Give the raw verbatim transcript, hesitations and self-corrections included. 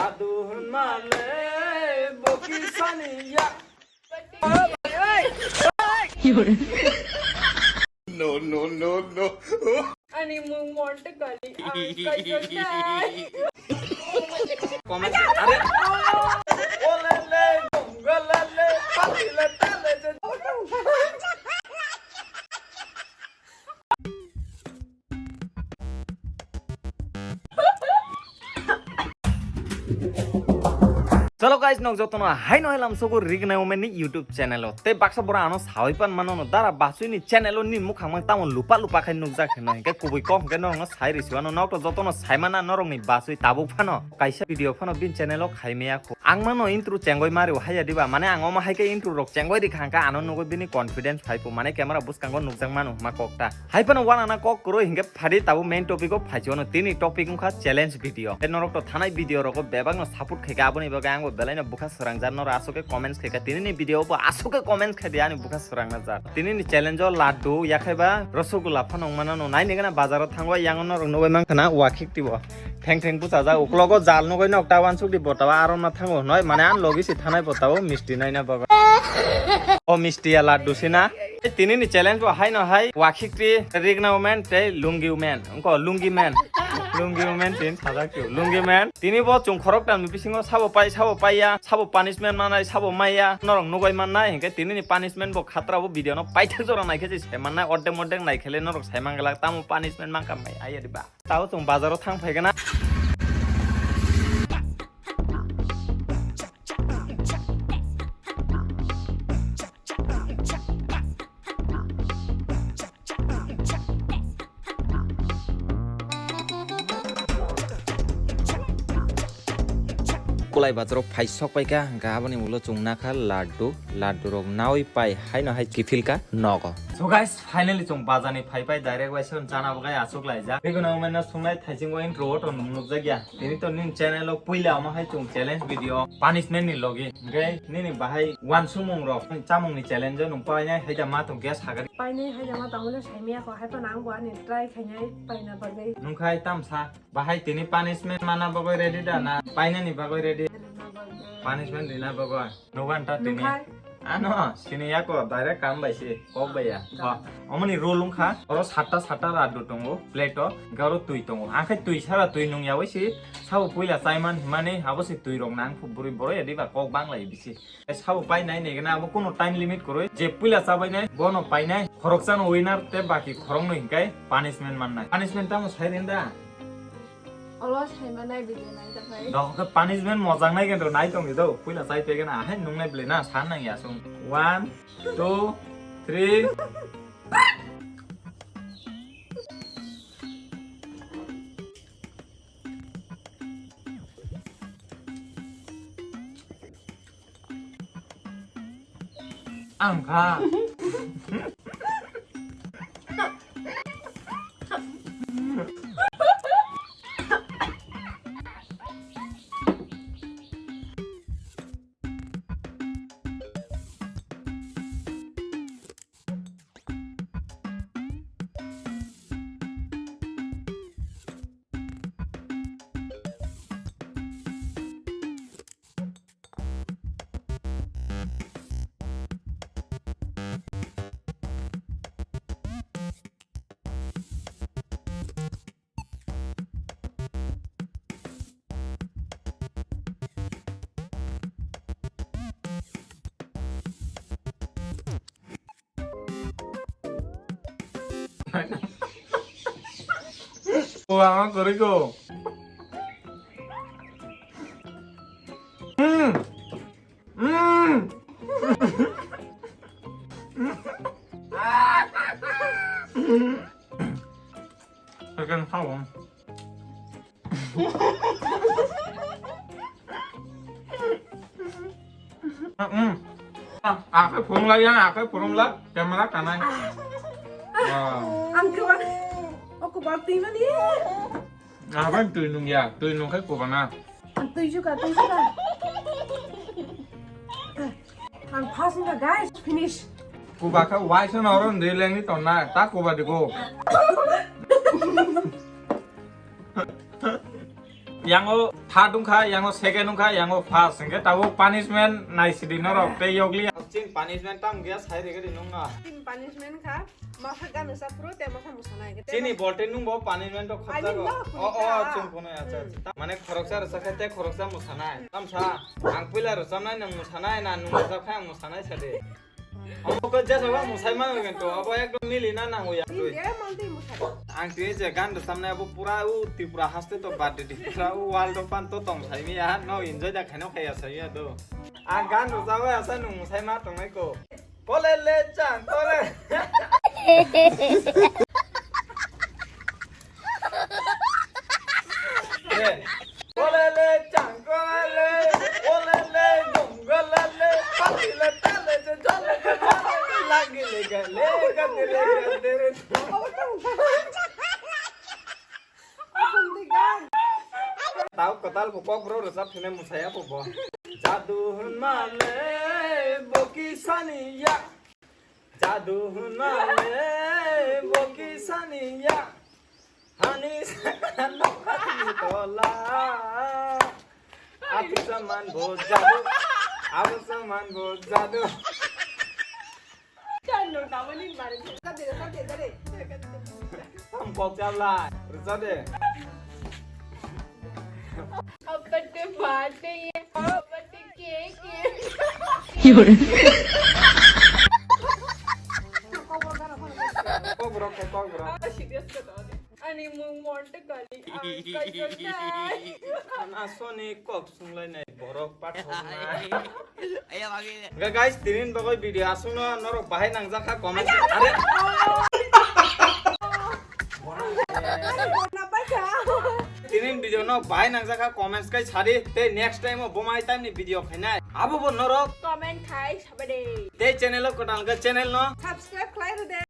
Adu hwnmale bokisani ya. No, no, no, no. Ani mung monte kali ang kaisa kai. Comment, are. Olele, dongalale, patile tale je. Chalo guys, nok jotono haino helam sogo Rignai Women ni YouTube channel o. Tei baksa bora ano sawi pan mano no dara Basui ni channel o ni mukhang mang tamo lupa lupa khai nukjak hino, hingke kubui kok hingke norok no sai risi wano, nok to jotono sai mana norok ni Basui tabuk phano kaisa video phano bin channel o khai maya kho. Ang mano intro chengoi mari o haya diba, mane ang omo hai khe intro rok chengoi ri kha hingke ano nugui bini confidence phai po, mane camera bwskango nukjak mano hwnma kok ta. Hai phano wanana kok kwrwi hingke phadi tabuk main topic o phaichwano. Tini topic wngkha challenge video. Tei norok to thanai video rogo bebak no support khaika, aboni bagwi angbo belai no bwkha swrangjar, norok aswk khe comments khaika. Tini ni video bo aswk khe comments khai di ani bwkha swrangna jar. Tini ni challenge o laddu yakhaiba rosogula phano wngmano no naini gana bazar o thango, yang norok nugui mankha na wakhik tibo. Theng theng bwchajak, uklogo jal nugui nok ta wansuk di bota o, aro ma thango noi, mane an logi si thanai bota o misti naina bagwi. O misti ya laddu sina. Tini ni challenge bo haino hai wakhikri Rigna women tei lungi women. Wngko lungi men. Lungi women tin sajak tu. Lungi men. Tini bo chung khorok tam ni bisingo sabo pai, sabo paiya, sabo punishment manai, sabo maiya. Norok nugui mannai, hingke tini ni punishment bo khatra bo video no paithak jora naikhe je sai mannai, ordek mordek naikhele norok sai manglak tamo punishment mangka mai aya diba. Tao chwng bazaro thang phaigana. Kulai bazaro phai sok paikha, hingkha aboni ulo chwng nakha laddu, laddu rok nawi pai haino hai kiphilka nogo. So guys, finally chwng bazani phai pai direct waisa chana bagwi aswk laijak. Begono umena sungnai thaising o intro o to nung nukjak ya. Tini to nini channel o puila omo hai chwng challenge video punishment ni logi. Hingke nini bahai wansukmung rok, chamung ni challenge o nung painai hai da ma tong khe sagari. Painai hai da ma tong le saimya ko hai pa nang bo ani try khainai paina bagwi. Nung khai tamsa bahai tini punishment mana bagwi ready da na painani bagwi ready? Punishment rina bagwi. Nugo anta tini. Nukhai. Ano, sini yako direct kam bai si, kok bai ya. Ah, ha. Omoni rule wngkha, oro satta satta laddu tongo, plate o, hingke oro twi tongo. Ang khe twi sara twi nung yawi si, sabo puila chaiman himani, abo se twi rok nang phu bwrwi borok ya diba kok bang lai bisi. Sabo pai nai nai gana, abo kuno time limit kwrwi, je puila chabai nai, bono pai nai, khoroksa no winner te baki khorok no hingkai punishment man nai. Punishment tamo sai rinda? Olo saima nai video nai ta pai. Dok ke punishment mojang nai kendo nai tong do. Puila chai pegena ahai nung nai ble na san nang ya sung. One, two, three. Ang kha. Wah, kori ko. Hmm. Hmm. Akan kawang. Hmm. Ah, akai phurung la ya, akai phurung la, camera kanai. Wow. Ang kebak, aku bakti mani. Akai tui nung ya, tui nung kai kubana. Ang tui juga, tui juga. Ang pass nggak guys, finish. Kubaka waisa na orang di leng ni tonna, tak kuba di ko. Yang o Third wngkha, yango second wngkha, yango first. Hwnkhe tabuk punishment naisidi norok tei yokli. Chini punishment tam gaya sai rega di nungna. Chini punishment kha, masa gana sa phuru te masa musanai. Chini bolte nungbo punishment to khorcha go. O, o, chwng phunui, acha, acha. Mane khoroksa rwchak khe te khoroksa musanai. Tamsa, ang puila rwchabnai nwng musanai na nwng rwchab khe ang musanai sadi. Omo khe jesa ba musai mano kento, abo ekdom nili na nango ya twi. Ang twi je gan rwchabnai abo pura u Tripura haste to bad di, pura u world of fun to tong sai mi ya, no enjoy da khaino khaya sai ya do. Ang gan rwchabo ya sa nwng musai ma tongnai ko. Kolele chang kole. Olele changolele, olele gongolele, patile tale je jole je jole, lagile gale, gadile gadere. Tau kwtal bo kok bro rwchap thwinai musaya bo bo. Jadu hwnmale bo kisani ya. Jadu hwnmale bo kisani ya. Hani sakha nokhani tola. Aku saman bo jadu. Aku saman bo jadu. Chalo, tamani mare. Tam kok chala. Rwchap de. Apa tu baat hai ye? Apa tu ke ke? Kok bro, kok bro. Ah, serious ka to. Ani mung monte kali. Ah, kali. Ana soni kok sunglai nai borok pathok nai. Ga guys, tinin bagoi video aswkno norok bahai nangjakha comment. Are. Tinin video no bahai nangjakha comments kai sadi. Tei next time o bomai time ni video khainai. Abo bo norok comment khai sabade. Tei channel o kwtal ga channel no subscribe khlai rwde.